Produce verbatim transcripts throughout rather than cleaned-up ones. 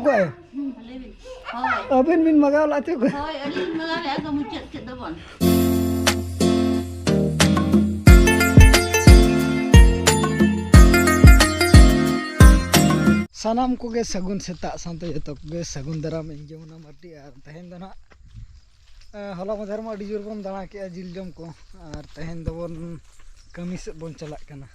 ᱦᱳᱭ᱾ ᱟᱹᱵᱤᱱ ᱵᱤᱱ ᱢᱟᱜᱟᱣ ᱞᱟᱜ ᱪᱮᱫ ᱠᱚ? ᱦᱳᱭ, ᱟᱹᱞᱤᱧ ᱢᱟᱜᱟᱣ ᱞᱮᱜᱼᱟ ᱠᱚ ᱢᱩᱪᱟᱹᱫ ᱪᱮᱫ ᱫᱚ ᱵᱚᱱ᱾ ᱥᱟᱱᱟᱢ ᱠᱚᱜᱮ ᱥᱟᱹᱜᱩᱱ ᱥᱮᱛᱟᱜ, ᱥᱟᱶᱛᱮ ᱡᱚᱛᱚ ᱠᱚᱜᱮ ᱥᱟᱹᱜᱩᱱ ᱫᱟᱨᱟᱢ᱾ ᱤᱧ ᱡᱮᱢᱚᱱ ᱢᱟᱨᱰᱤ, ᱟᱨ ᱛᱮᱦᱮᱧ ᱫᱚ ᱱᱟᱦᱟᱜ, ᱮᱸ, ᱦᱚᱞᱟ ᱢᱟᱫᱷᱮᱨ ᱢᱟ ᱟᱹᱰᱤ ᱡᱳᱨ ᱵᱚᱱ ᱫᱟᱬᱟ ᱠᱮᱜᱼᱟ ᱡᱤᱞ ᱡᱚᱢ ᱠᱚ, ᱟᱨ ᱛᱮᱦᱮᱧ ᱫᱚᱵᱚᱱ ᱠᱟᱹᱢᱤ ᱥᱮᱫ ᱵᱚᱱ ᱪᱟᱞᱟᱜ ᱠᱟᱱᱟ᱾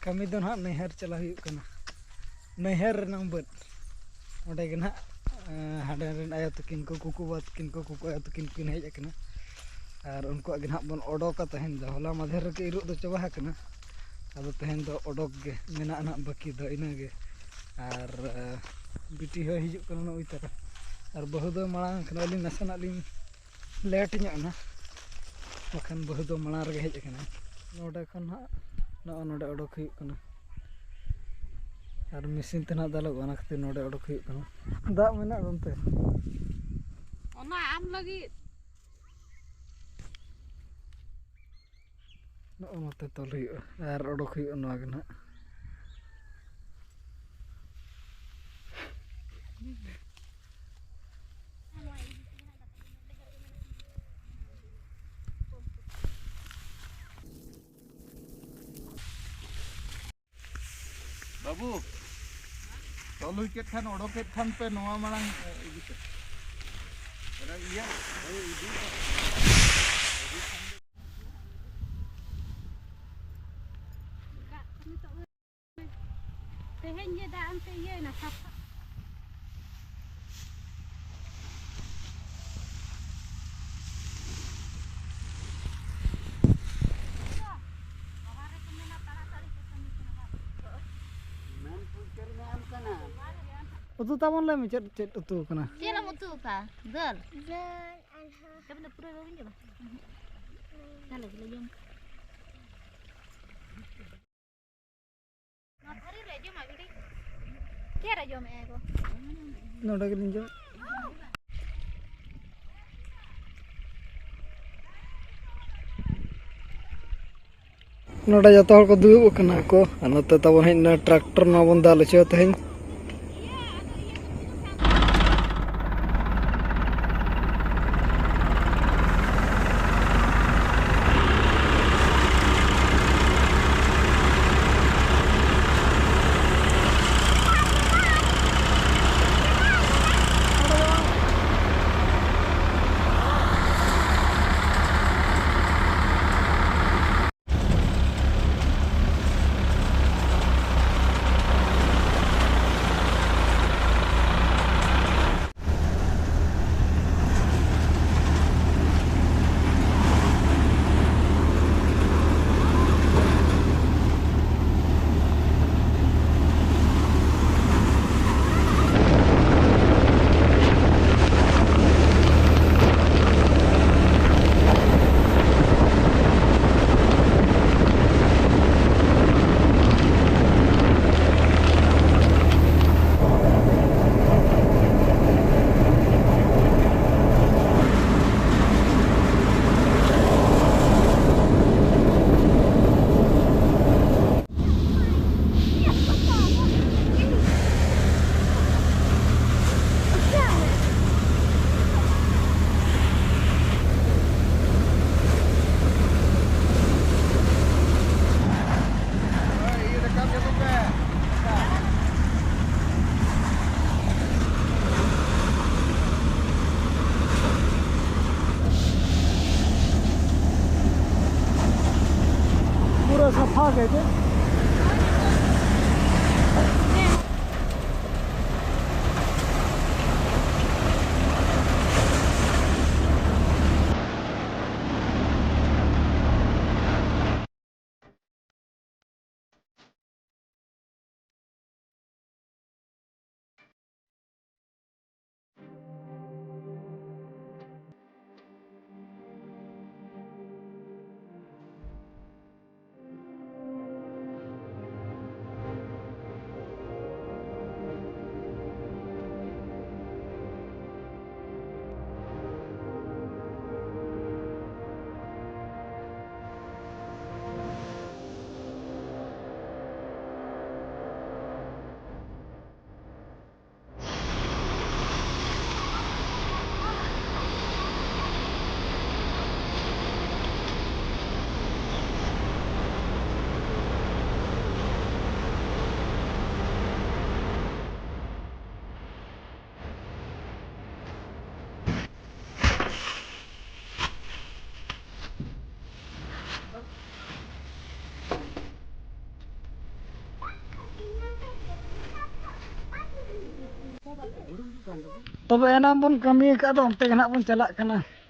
ᱠᱟᱹᱢᱤ ᱫᱚ ᱱᱟᱦᱟᱜ ᱱᱟᱹᱭᱦᱟᱹᱨ ᱪᱟᱞᱟᱜ ᱦᱩᱭᱩᱜ ᱠᱟᱱᱟ, ᱱᱟᱹᱭᱦᱟᱹᱨ ᱨᱮᱱᱟᱝ ᱵᱟᱹᱫᱽ᱾ ᱚᱸᱰᱮ ᱜᱮ ᱱᱟᱦᱟᱜ, ᱮᱸ, ᱦᱟᱸᱰᱮ ᱨᱮᱱ ᱟᱭᱳ ᱛᱟᱹᱠᱤᱱ ᱠᱚ, ᱠᱩᱠᱩ ᱵᱟᱵᱟ ᱛᱟᱹᱠᱤᱱ ᱠᱚ, ᱠᱩᱠᱩ ᱟᱭᱳ ᱛᱟᱹᱠᱤᱱ ᱠᱤᱱ ᱦᱮᱡ ᱟᱠᱟᱱᱟ, ᱟᱨ ᱩᱱᱠᱩᱣᱟᱜ ᱜᱮ ᱱᱟᱦᱟᱜ ᱵᱚᱱ ᱚᱰᱳᱠᱟ ᱛᱮᱦᱮᱧ ᱫᱚ᱾ ᱦᱚᱞᱟ ᱢᱟᱫᱷᱮᱨ ᱨᱮᱜᱮ ᱤᱨᱚᱜ ᱫᱚ ᱪᱟᱵᱟ ᱟᱠᱟᱱᱟ, ᱟᱫᱚ ᱛᱮᱦᱮᱧ ᱫᱚ ᱚᱰᱳᱠ ᱜᱮ ᱢᱮᱱᱟᱜᱼᱟ ᱱᱟᱦᱟᱜ ᱵᱟᱹᱠᱤ ᱫᱚ ᱤᱱᱟᱹᱜᱮ᱾ ᱟᱨ, ᱮᱸ, ᱵᱤᱴᱤ ᱦᱚᱸᱭ ᱦᱤᱡᱩᱜ ᱠᱟᱱᱟ ᱱᱚᱜᱼᱚᱭ ᱛᱟᱨᱟ, ᱟᱨ ᱵᱟᱹᱦᱩ ᱫᱚ ᱢᱟᱲᱟᱝ ᱠᱟᱱᱟ, ᱟᱹᱞᱤᱧ ᱱᱟᱥᱮᱱᱟᱜ ᱞᱤᱧ ᱞᱮᱴ ᱧᱚᱜ ᱮᱱᱟ, ᱵᱟᱠᱷᱟᱱ ᱵᱟᱹᱦᱩ ᱫᱚ ᱢᱟᱲᱟᱝ ᱨᱮᱜᱮ ᱦᱮᱡ ᱟᱠᱟᱱᱟᱭ᱾ ᱱᱚᱰᱮ ᱠᱷᱚᱱ ᱦᱟᱸᱜ ᱱᱚᱜᱼᱚ ᱱᱚᱰᱮ ᱚᱰᱚᱠ ᱦᱩᱭᱩᱜ ᱠᱟᱱᱟ, ᱟᱨ ᱢᱮᱥᱤᱱ ᱛᱮ ᱱᱟᱦᱟᱜ ᱫᱟᱞᱚᱵᱚᱜᱼᱟ, ᱚᱱᱟ ᱠᱷᱟᱹᱛᱤᱨ ᱱᱚᱰᱮ ᱚᱰᱚᱠ ᱦᱩᱭᱩᱜ ᱠᱟᱱᱟ᱾ ᱫᱟᱜ ᱢᱮᱱᱟᱜᱼᱟ ᱚᱱᱛᱮ? ᱚᱱᱟ ᱟᱢ ᱞᱟᱹᱜᱤᱫ᱾ ᱱᱚᱜᱼᱚ ᱱᱚᱛᱮ ᱛᱚᱞ ᱦᱩᱭᱩᱜᱼᱟ ᱟᱨ ᱚᱰᱚᱠ ᱦᱩᱭᱩᱜᱼᱟ ᱱᱚᱣᱟ ᱜᱮ ᱱᱟᱦᱟᱜ᱾ ᱵᱟᱹᱵᱩ, ᱛᱚᱞ ᱦᱩᱭ ᱠᱮᱫ ᱠᱷᱟᱱ, ᱚᱰᱚᱠᱮᱫ ᱠᱷᱟᱱ ᱯᱮ ᱱᱚᱣᱟ ᱢᱟᱲᱟᱝ, ᱮ, ᱤᱫᱤ ᱯᱮ᱾ ᱚᱱᱟ ᱤᱭᱟᱹ, ᱦᱳᱭ, ᱤᱫᱤ ᱯᱮ᱾ ᱛᱮᱦᱮᱧ ᱜᱮ ᱫᱟᱜ ᱚᱱᱛᱮ ᱤᱭᱟᱹᱭᱮᱱᱟ, ᱥᱟᱯᱷᱟ᱾ ᱢᱮᱱ ᱯᱩᱪᱟᱹᱨ ᱧᱟᱢ ᱠᱟᱱᱟ᱾ ᱩᱛᱩ ᱛᱟᱵᱚᱱ ᱞᱟᱹᱭ ᱢᱮ, ᱪᱮᱫ, ᱪᱮᱫ ᱩᱛᱩ ᱠᱟᱱᱟ? ᱪᱮᱫ ᱮᱢ ᱩᱛᱩ ᱟᱠᱟᱫᱟ? ᱫᱟᱹᱞ? ᱫᱟᱹᱞ ᱟᱨᱦᱚᱸ ᱟᱯᱮ ᱫᱚ ᱯᱩᱨᱟᱹ ᱵᱟᱵᱤᱱ ᱡᱚᱢᱟ? ᱛᱟᱦᱞᱮ ᱜᱮᱞᱮ ᱡᱚᱢ᱾ ᱱᱚᱣᱟ ᱛᱷᱟᱹᱨᱤ ᱨᱮ ᱡᱚᱢᱟ ᱜᱤᱰᱤ᱾ ᱪᱮᱫ ᱨᱮ ᱡᱚᱢᱮᱜᱼᱟ ᱜᱚ? ᱱᱚᱰᱮ ᱜᱮᱞᱤᱧ ᱡᱚᱢ᱾ ᱱᱚᱰᱮ ᱡᱚᱛᱚ ᱦᱚᱲ ᱠᱚ ᱫᱩᱲᱩᱵ ᱟᱠᱟᱱᱟ ᱠᱚ, ᱟᱨ ᱱᱚᱛᱮ ᱛᱟᱵᱚᱱ ᱦᱮᱡ ᱮᱱᱟ ᱴᱨᱟᱠᱴᱚᱨ, ᱱᱚᱣᱟ ᱵᱚᱱ ᱫᱟᱞ ᱦᱚᱪᱚᱭᱟ ᱛᱮᱦᱮᱧ᱾ ᱛᱚᱵᱮ ᱮᱱᱟᱝ ᱵᱚᱱ ᱠᱟᱹᱢᱤ ᱟᱠᱟᱫ ᱫᱚ, ᱚᱱᱛᱮ ᱜᱮ ᱱᱟᱦᱟᱜ ᱵᱚᱱ ᱪᱟᱞᱟᱜ ᱠᱟᱱᱟ᱾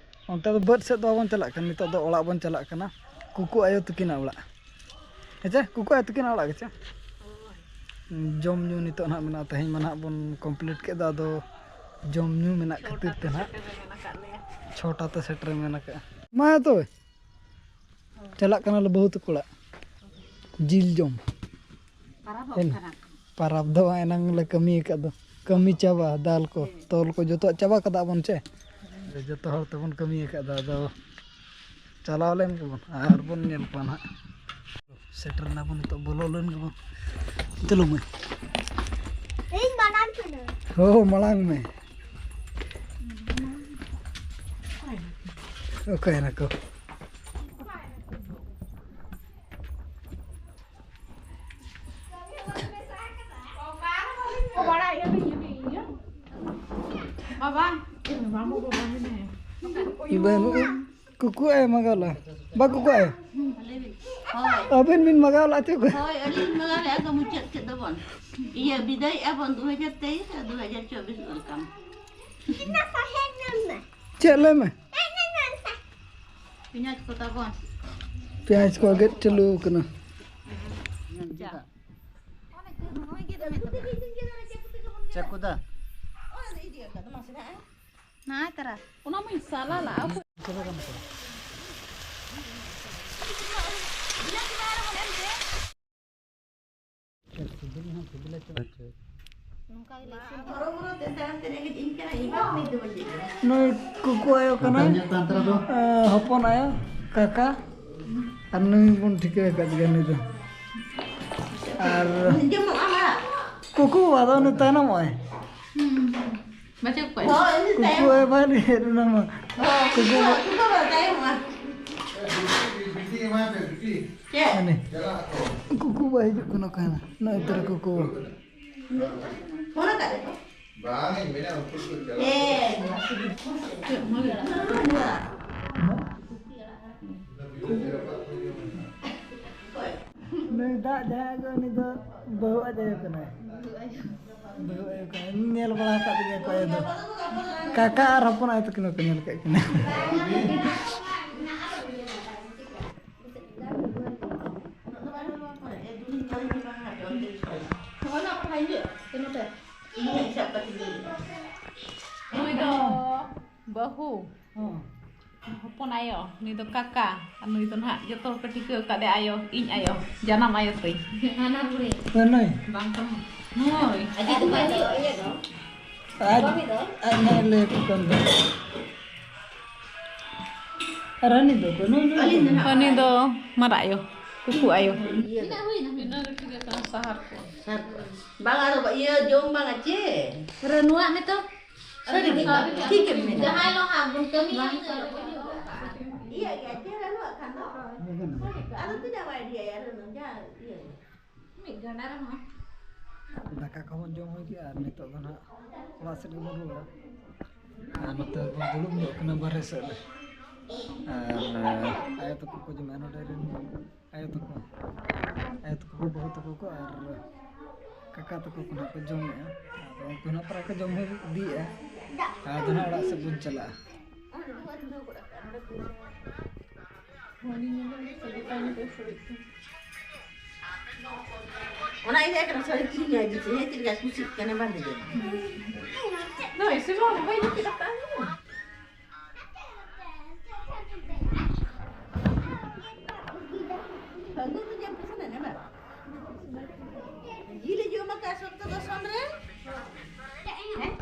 ᱚᱱᱛᱮ ᱫᱚ ᱵᱟᱹᱫᱽ ᱥᱮᱫ ᱫᱚ ᱵᱟᱵᱚᱱ ᱪᱟᱞᱟᱜ ᱠᱟᱱᱟ, ᱱᱤᱛᱚᱜ ᱫᱚ ᱚᱲᱟᱜ ᱵᱚᱱ ᱪᱟᱞᱟᱜ ᱠᱟᱱᱟ, ᱠᱩᱠᱩ ᱟᱭᱳ ᱛᱟᱹᱠᱤᱱᱟᱜ ᱚᱲᱟᱜ᱾ ᱦᱮᱸ ᱪᱮ, ᱠᱩᱠᱩ ᱟᱭᱳ ᱛᱟᱹᱠᱤᱱᱟᱜ ᱚᱲᱟᱜ ᱜᱮ ᱪᱮ? ᱡᱚᱢ ᱧᱩ ᱱᱤᱛᱚᱜ ᱱᱟᱦᱟᱜ ᱢᱮᱱᱟᱜᱼᱟ, ᱛᱮᱦᱮᱧ ᱢᱟ ᱱᱟᱦᱟᱜ ᱵᱚᱱ ᱠᱚᱢᱯᱞᱤᱴ ᱠᱮᱫ ᱫᱚ, ᱟᱫᱚ ᱡᱚᱢ ᱧᱩ ᱢᱮᱱᱟᱜ ᱠᱷᱟᱹᱛᱤᱨ ᱛᱮ ᱱᱟᱦᱟᱜ ᱪᱷᱚᱴᱟ ᱛᱮ ᱥᱮᱴᱮᱨ ᱢᱮᱱ ᱟᱠᱟᱫᱼᱟ᱾ ᱢᱟ ᱛᱚᱵᱮ, ᱪᱟᱞᱟᱜ ᱠᱟᱱᱟᱞᱮ ᱵᱟᱹᱦᱩ ᱛᱟᱠᱚ ᱚᱲᱟᱜ ᱡᱤᱞ ᱡᱚᱢ᱾ ᱯᱟᱨᱟᱵᱚᱜ ᱮᱱ-, ᱠᱟᱱᱟ ᱠᱚ᱾ ᱯᱟᱨᱟᱵᱽ ᱫᱚ ᱮᱱᱟᱝ ᱞᱮ ᱠᱟᱹᱢᱤ ᱟᱠᱟᱫ ᱫᱚ, ᱠᱟᱹᱢᱤ ᱪᱟᱵᱟ, ᱫᱟᱞ ᱠᱚ, ᱛᱚᱞ ᱠᱚ ᱡᱚᱛᱚᱣᱟᱜ ᱪᱟᱵᱟ ᱠᱟᱫᱟ ᱵᱚᱱ ᱪᱮ? ᱡᱚᱛᱚ ᱦᱚᱲ ᱛᱮᱵᱚᱱ ᱠᱟᱹᱢᱤ ᱟᱠᱟᱫ ᱫᱚ, ᱟᱫᱚ ᱪᱟᱞᱟᱣ ᱞᱮᱱ ᱜᱮᱵᱚᱱ ᱟᱨ ᱵᱚᱱ ᱧᱮᱞ ᱠᱚᱣᱟ ᱱᱟᱦᱟᱜ᱾ ᱥᱮᱴᱮᱨ ᱮᱱᱟ ᱵᱚᱱ ᱱᱤᱛᱚᱜ, ᱵᱚᱞᱚ ᱞᱮᱱ ᱜᱮᱵᱚᱱ᱾ ᱪᱚᱞᱚ ᱢᱟᱹᱭ᱾ ᱤᱧ ᱢᱟᱲᱟᱝ ᱠᱟᱹᱱᱟᱹᱧ᱾ ᱦᱳ, ᱢᱟᱲᱟᱝ ᱢᱮ᱾ ᱚᱠᱟᱭ ᱱᱟᱠᱚ? ᱵᱟᱹᱱᱩᱜᱼᱟ᱾ ᱠᱩᱠᱩ ᱟᱭ ᱢᱟᱜᱟᱞᱟ᱾ ᱵᱟ ᱠᱩᱠᱩ ᱟᱭ᱾ ᱦᱳᱭ᱾ ᱟᱹᱵᱤᱱ ᱵᱤᱱ ᱢᱟᱜᱟᱣ ᱞᱟᱜ ᱪᱚ ᱠᱚ᱾ ᱦᱳᱭ, ᱟᱹᱞᱤᱧ ᱢᱟᱜᱟᱣ ᱞᱮᱫᱼᱟ ᱠᱚ, ᱢᱩᱪᱟᱹᱫ ᱠᱮᱫ ᱫᱚᱵᱚᱱ᱾ ᱤᱭᱟᱹ, ᱵᱤᱫᱟᱹᱭᱮᱫᱼᱟ ᱵᱚᱱ ᱫᱩ ᱦᱟᱡᱟᱨ ᱛᱮᱭᱤᱥ ᱟᱨ ᱫᱩ ᱦᱟᱡᱟᱨ ᱪᱚᱵᱵᱤᱥ welcome᱾ ᱪᱮᱫ ᱞᱟᱹᱭ ᱢᱮ? ᱯᱮᱸᱭᱟᱡᱽ ᱠᱚ ᱛᱟᱵᱚᱱ᱾ ᱯᱮᱸᱭᱟᱡᱽ ᱠᱚ ᱜᱮᱫ ᱪᱟᱹᱞᱩ ᱠᱟᱱᱟ᱾ ᱪᱟᱹᱠᱩ ᱫᱟ᱾ ᱱᱟᱭ ᱛᱟᱨᱟ᱾ ᱚᱱᱟ ᱢᱟᱧ ᱥᱟᱞᱟ ᱞᱟᱜᱼᱟ᱾ ᱱᱚᱝᱠᱟ ᱜᱮᱞᱮ ᱤᱥᱤᱱ ᱠᱮᱫᱟ᱾ ᱱᱩᱭ ᱠᱩᱠᱩ ᱟᱭᱳ ᱠᱟᱱᱟᱭ᱾ ᱮᱸ, ᱦᱚᱯᱚᱱ ᱟᱭᱳ, ᱠᱟᱠᱟ᱾ ᱟᱨ ᱱᱩᱭ ᱵᱚᱱ ᱴᱷᱤᱠᱟᱹ ᱟᱠᱟᱫ ᱜᱮᱭᱟ, ᱱᱩᱭ ᱫᱚ᱾ ᱟᱨ ᱠᱩᱠᱩ ᱵᱟᱵᱟ ᱫᱚ ᱩᱱᱤ ᱛᱟᱭᱱᱚᱢᱚᱜᱼᱟᱭ᱾ ᱵᱟᱪᱚ ᱚᱠᱚᱭ? ᱦᱳᱭ, ᱩᱱᱤ ᱠᱩᱠᱩ ᱛᱟᱭᱚᱢ᱾ ᱟᱭᱳ ᱵᱟᱭ ᱞᱟᱹᱭᱮᱫ ᱚᱱᱟ ᱢᱟ᱾ ᱦᱳᱭ, ᱠᱩᱠᱩ ᱠᱩᱠᱩ ᱵᱟᱵᱟ ᱛᱟᱭᱚᱢᱚᱜᱼᱟ᱾ ᱪᱮᱫ? ᱦᱟᱱᱮ᱾ ᱠᱩᱠᱩ ᱵᱟᱭ ᱦᱤᱡᱩᱜ ᱠᱟᱱᱟ, ᱚᱠᱟᱭ ᱱᱟ? ᱱᱚᱜᱼᱚᱭ ᱛᱚᱨᱟ ᱠᱩᱠᱩ᱾ ᱯᱷᱳᱱ ᱟᱠᱟᱫ ᱨᱮᱠᱚ? ᱵᱟᱝ, ᱤᱧ ᱢᱮᱱᱟ ᱩᱱᱠᱩ ᱠᱚ ᱪᱟᱞᱟᱜ᱾ ᱦᱮᱸ, ᱱᱚᱣᱟ ᱥᱤᱵᱤᱞ᱾ ᱱᱩᱭ ᱫᱟᱜ ᱡᱟᱦᱟᱸᱭ ᱟᱹᱜᱩ, ᱩᱱᱤ ᱫᱚ ᱵᱟᱹᱦᱩ ᱟᱡ ᱟᱭᱳ ᱠᱟᱱᱟᱭ᱾ ᱵᱟᱹᱦᱩ ᱟᱭᱳ ᱠᱟᱱᱟᱭ᱾ ᱧᱮᱞ ᱵᱟᱲᱟ ᱟᱠᱟᱫ ᱜᱮᱭᱟ ᱠᱚ ᱟᱭᱳ ᱫᱚ᱾ ᱠᱟᱠᱟ ᱟᱨ ᱦᱚᱯᱚᱱ ᱟᱭᱳ ᱛᱟᱹᱠᱤᱱ ᱦᱚᱸᱠᱚ ᱧᱮᱞ ᱠᱟᱜ ᱠᱤᱱᱟ᱾ ᱱᱩᱭ ᱫᱚ ᱵᱟᱹᱦᱩ᱾ ᱦᱚᱸ᱾ ᱦᱚᱯᱚᱱ ᱟᱭᱳ, ᱱᱩᱭ ᱫᱚ ᱠᱟᱠᱟ, ᱟᱨ ᱱᱩᱭ ᱫᱚ ᱱᱟᱦᱟᱜ ᱡᱚᱛᱚ ᱦᱚᱲ ᱯᱮ ᱴᱷᱤᱠᱟᱹ ᱟᱠᱟᱫᱮ ᱟᱭᱳ, ᱤᱧ ᱟᱭᱳ, ᱡᱟᱱᱟᱢ ᱟᱭᱳ ᱛᱤᱧ᱾ ᱦᱟᱱᱟ ᱵᱩᱲᱦᱤ᱾ ᱚᱠᱚᱭ ᱱᱩᱭ? ᱵᱟᱝ ᱠᱟᱱᱟ᱾ ᱱᱩᱭ᱾ ᱟᱡ ᱫᱚ ᱵᱟᱭ ᱞᱟᱹᱭ ᱟᱠᱚ ᱠᱟᱱ ᱫᱚ᱾ ᱟᱨ ᱦᱟᱹᱱᱤ ᱫᱚ ᱚᱠᱚᱭ? ᱱᱩᱭ, ᱱᱩᱭ ᱫᱚ? ᱩᱱᱤ ᱫᱚ ᱢᱟᱨᱟᱜ ᱟᱭᱳ, ᱠᱩᱠᱩ ᱟᱭᱳ᱾ ᱤᱱᱟᱹ ᱜᱮ ᱴᱷᱤᱠ ᱜᱮ ᱠᱟᱱᱟ, ᱥᱟᱦᱟᱨ ᱠᱚ᱾ ᱵᱟᱝ, ᱟᱫᱚ ᱤᱭᱟᱹ ᱡᱚᱢ ᱵᱟᱝᱟ ᱪᱮ? ᱨᱟᱹᱱᱩᱣᱟᱜ ᱢᱮ ᱛᱚ᱾ ᱥᱟᱹᱨᱤ ᱜᱮ? ᱴᱷᱤᱠ ᱮᱢ ᱢᱮᱱᱟ᱾ ᱡᱟᱦᱟᱸᱭ ᱞᱚ ᱦᱟᱸᱜ ᱵᱚᱱ ᱠᱟᱹᱢᱤᱭᱟ, ᱤᱭᱟᱹ ᱜᱮ, ᱪᱮ ᱨᱟᱹᱱᱩᱣᱟᱜ ᱠᱷᱟᱱ ᱫᱚ᱾ ᱟᱫᱚ ᱛᱤᱱᱟᱹᱜ ᱵᱟᱭ ᱤᱫᱤᱭᱟ, ᱨᱟᱹᱱᱩ, ᱡᱟᱦᱟᱸ ᱤᱭᱟᱹ᱾ ᱢᱤᱫ ᱜᱟᱱᱰᱟ ᱨᱮᱦᱚᱸ᱾ ᱫᱟᱠᱟ ᱠᱚᱦᱚᱸ ᱵᱚᱱ ᱡᱚᱢ ᱦᱩᱭ ᱠᱮᱜᱼᱟ ᱟᱨ ᱱᱤᱛᱚᱜ ᱫᱚ ᱱᱟᱦᱟᱜ ᱚᱲᱟᱜ ᱥᱮᱫ ᱜᱮᱵᱚᱱ ᱨᱩᱣᱟᱹᱲᱟ᱾ ᱟᱨ ᱱᱚᱛᱮ ᱵᱚᱱ ᱫᱩᱲᱩᱵ ᱧᱚᱜ ᱠᱟᱱᱟ ᱵᱟᱨᱦᱮ ᱥᱮᱫ ᱨᱮ᱾ ᱟᱨ ᱟᱭᱳ ᱛᱟᱠᱚ ᱠᱚ ᱡᱚᱢᱟ, ᱱᱚᱰᱮ ᱨᱮᱱ ᱟᱭᱳ ᱛᱟᱠᱚ, ᱟᱭᱳ ᱛᱟᱠᱚ ᱠᱚ, ᱵᱟᱹᱦᱩ ᱛᱟᱠᱚ ᱠᱚ ᱟᱨ ᱠᱟᱠᱟ ᱛᱟᱠᱚ ᱠᱚ ᱱᱟᱦᱟᱜ ᱠᱚ ᱡᱚᱢᱮᱜᱼᱟ᱾ ᱟᱫᱚ ᱩᱱᱠᱩ ᱱᱟᱦᱟᱜ ᱯᱨᱟᱭ ᱠᱚ ᱡᱚᱢ ᱦᱚᱸ ᱤᱫᱤᱭᱮᱜᱼᱟ᱾ ᱟᱫᱚ ᱱᱟᱦᱟᱜ ᱚᱲᱟᱜ ᱥᱮᱫ ᱵᱚᱱ ᱪᱟᱞᱟᱜᱼᱟ᱾ ᱚᱱᱟ ᱤᱭᱟᱹ ᱠᱟᱱᱟ, ᱥᱟᱹᱲᱤ ᱠᱤᱨᱤᱧ ᱟᱹᱜᱩ ᱪᱮ, ᱦᱮᱸ, ᱪᱮᱫ ᱞᱮᱠᱟ ᱠᱩᱥᱤᱜ ᱠᱟᱱᱟ ᱵᱟᱸᱫᱮ ᱡᱚᱝ᱾ ᱱᱚᱜᱼᱚᱭ ᱥᱮ ᱵᱟᱝ, ᱵᱟᱹᱧ ᱞᱟᱹᱭ ᱠᱮᱫᱟ ᱛᱟᱦᱞᱮ᱾ ᱯᱷᱟᱹᱜᱩᱱ ᱨᱮ ᱡᱮ ᱯᱮᱥᱮᱱ ᱮᱱᱟ ᱵᱟᱝ? ᱡᱤᱞ ᱮ ᱡᱚᱢ ᱟᱠᱟᱫ ᱥᱚᱠᱛᱚ ᱫᱚᱥᱚᱱ ᱨᱮ? ᱦᱮᱸ?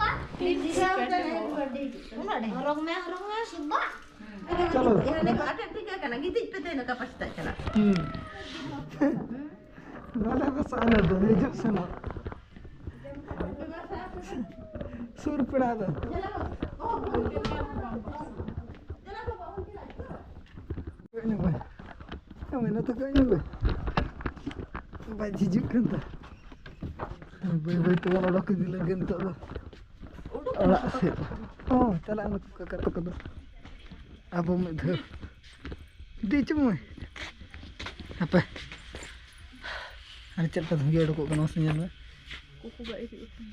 ᱦᱚᱨᱚᱜ ᱢᱮ, ᱦᱚᱨᱚᱜ ᱢᱮ᱾ ᱪᱚᱞᱚ᱾ ᱡᱟᱦᱟᱸ ᱞᱮᱠᱟ ᱟᱴᱮᱫ ᱴᱷᱤᱠᱟᱹ ᱠᱟᱱᱟ, ᱜᱤᱛᱤᱡ ᱯᱮ ᱛᱮ ᱱᱚᱝᱠᱟ ᱯᱟᱥᱴᱟ ᱪᱟᱞᱟᱜ᱾ ᱦᱩᱸ᱾ ᱵᱟᱞᱮ ᱵᱟᱥᱟᱜᱼᱟ ᱟᱞᱮ ᱫᱚ, ᱦᱤᱡᱩᱜ ᱥᱮᱱᱚᱜ᱾ ᱥᱩᱨ ᱯᱮᱲᱟ ᱫᱚ᱾ ᱠᱚᱭᱚᱜ ᱧᱚᱜ ᱢᱮ᱾ ᱠᱚᱭᱚᱜ ᱢᱮ, ᱱᱚᱛᱮ ᱠᱚᱭᱚᱜ ᱧᱚᱜ ᱢᱮ᱾ ᱵᱟᱭ ᱡᱷᱤᱡᱩᱜ ᱠᱟᱱ ᱛᱟ᱾ ᱵᱟᱹᱭ ᱵᱟᱹᱭ ᱛᱮᱵᱚᱱ ᱚᱰᱚᱠ ᱤᱫᱤ ᱞᱮᱱ ᱜᱮ ᱱᱤᱛᱚᱜ ᱫᱚ᱾ ᱚᱲᱟᱜ ᱥᱮᱫ᱾ ᱦᱚᱸ, ᱪᱟᱞᱟᱜ ᱱᱩᱠᱩ ᱠᱟᱠᱟ ᱛᱟᱠᱚ ᱫᱚ᱾ ᱟᱵᱚ ᱢᱤᱫ ᱫᱷᱟᱣ᱾ ᱤᱫᱤ ᱦᱚᱪᱚ ᱢᱮ᱾ ᱦᱟᱯᱮ᱾ ᱟᱨ ᱪᱮᱫ ᱞᱮᱠᱟ ᱫᱷᱩᱸᱜᱤ ᱩᱰᱩᱠᱚᱜ ᱠᱟᱱᱟ, ᱢᱟᱥᱮ ᱧᱮᱞ ᱢᱮ᱾ ᱠᱩᱠᱩ ᱜᱟᱜ ᱦᱤᱡᱩᱜ ᱠᱟᱱᱟ᱾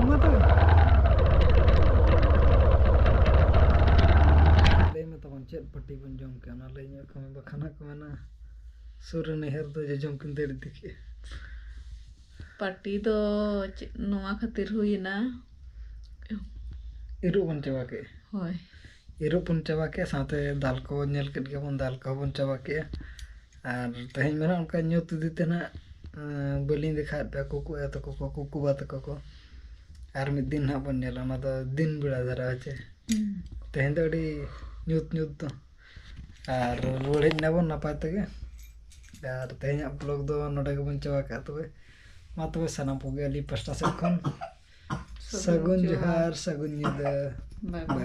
ᱚᱱᱟ ᱛᱮ᱾ ᱞᱟᱹᱭ ᱢᱮ ᱛᱟᱵᱚᱱ, ᱪᱮᱫ ᱯᱟᱹᱴᱤ ᱵᱚᱱ ᱡᱚᱢ ᱠᱮᱜᱼᱟ? ᱚᱱᱟ ᱞᱟᱹᱭ ᱧᱚᱜ ᱠᱷᱟᱱ ᱵᱟᱠᱷᱟᱱ ᱦᱟᱸᱜ ᱠᱚ ᱢᱮᱱᱟ, ᱥᱩᱨ ᱨᱮ ᱱᱟᱹᱭᱦᱟᱹᱨ ᱫᱚ ᱡᱚᱡᱚᱢ ᱠᱤᱱ ᱫᱟᱹᱲ ᱤᱫᱤ ᱠᱮᱜᱼᱟ᱾ ᱯᱟᱹᱴᱤ ᱫᱚ ᱪᱮᱫ ᱱᱚᱣᱟ ᱠᱷᱟᱹᱛᱤᱨ ᱦᱩᱭᱮᱱᱟ? ᱤᱨᱚᱜ ᱵᱚᱱ ᱪᱟᱵᱟ ᱠᱮᱜᱼᱟ᱾ ᱦᱳᱭ᱾ ᱤᱨᱚᱜ ᱵᱚᱱ ᱪᱟᱵᱟ ᱠᱮᱜᱼᱟ, ᱥᱟᱶᱛᱮ ᱫᱟᱞ ᱠᱚ ᱧᱮᱞ ᱠᱮᱫ ᱜᱮᱭᱟ ᱵᱚᱱ, ᱫᱟᱞ ᱠᱚᱦᱚᱸ ᱵᱚᱱ ᱪᱟᱵᱟ ᱠᱮᱜᱼᱟ᱾ ᱟᱨ ᱛᱮᱦᱮᱧ ᱢᱟ ᱱᱟᱜ ᱚᱱᱠᱟ ᱧᱩᱛ ᱤᱫᱤ ᱛᱮ ᱱᱟᱜ, ᱮᱸ, ᱵᱟᱹᱞᱤᱧ ᱫᱮᱠᱷᱟᱣᱮᱫ ᱯᱮᱭᱟ ᱠᱩᱠᱩ ᱟᱭᱳ ᱛᱟᱠᱚ ᱠᱚ, ᱠᱩᱠᱩ ᱵᱟ ᱛᱟᱠᱚ ᱠᱚ᱾ ᱟᱨ ᱢᱤᱫ ᱫᱤᱱ ᱱᱟᱜ ᱵᱚᱱ ᱧᱮᱞᱟ, ᱚᱱᱟ ᱫᱚ ᱫᱤᱱ ᱵᱮᱲᱟ ᱫᱷᱟᱨᱟ, ᱦᱮᱸ ᱪᱮ? ᱦᱩᱸ᱾ ᱛᱮᱦᱮᱧ ᱫᱚ ᱟᱹᱰᱤ ᱧᱩᱛ ᱧᱩᱛ ᱫᱚ᱾ ᱟᱨ ᱨᱩᱣᱟᱹᱲ ᱦᱮᱡ ᱱᱟᱵᱚᱱ ᱱᱟᱯᱟᱭ ᱛᱮᱜᱮ᱾ ᱟᱨ ᱛᱮᱦᱮᱧᱟᱜ vlog ᱫᱚ ᱱᱚᱰᱮ ᱜᱮᱵᱚᱱ ᱪᱟᱵᱟ ᱠᱟᱜᱼᱟ᱾ ᱛᱚᱵᱮ ᱢᱟ ᱛᱚᱵᱮ ᱥᱟᱱᱟᱢ ᱠᱚᱜᱮ ᱟᱹᱞᱤᱧ ᱯᱟᱥᱴᱟ ᱥᱮᱫ ᱠᱷᱚᱱ ᱥᱟᱹᱜᱩᱱ ᱥᱟᱹᱜᱩᱱ ᱡᱚᱦᱟᱨ᱾ ᱡᱚᱦᱟᱨ, ᱥᱟᱹᱜᱩᱱ ᱧᱤᱫᱟᱹ᱾ Bye bye. Bye.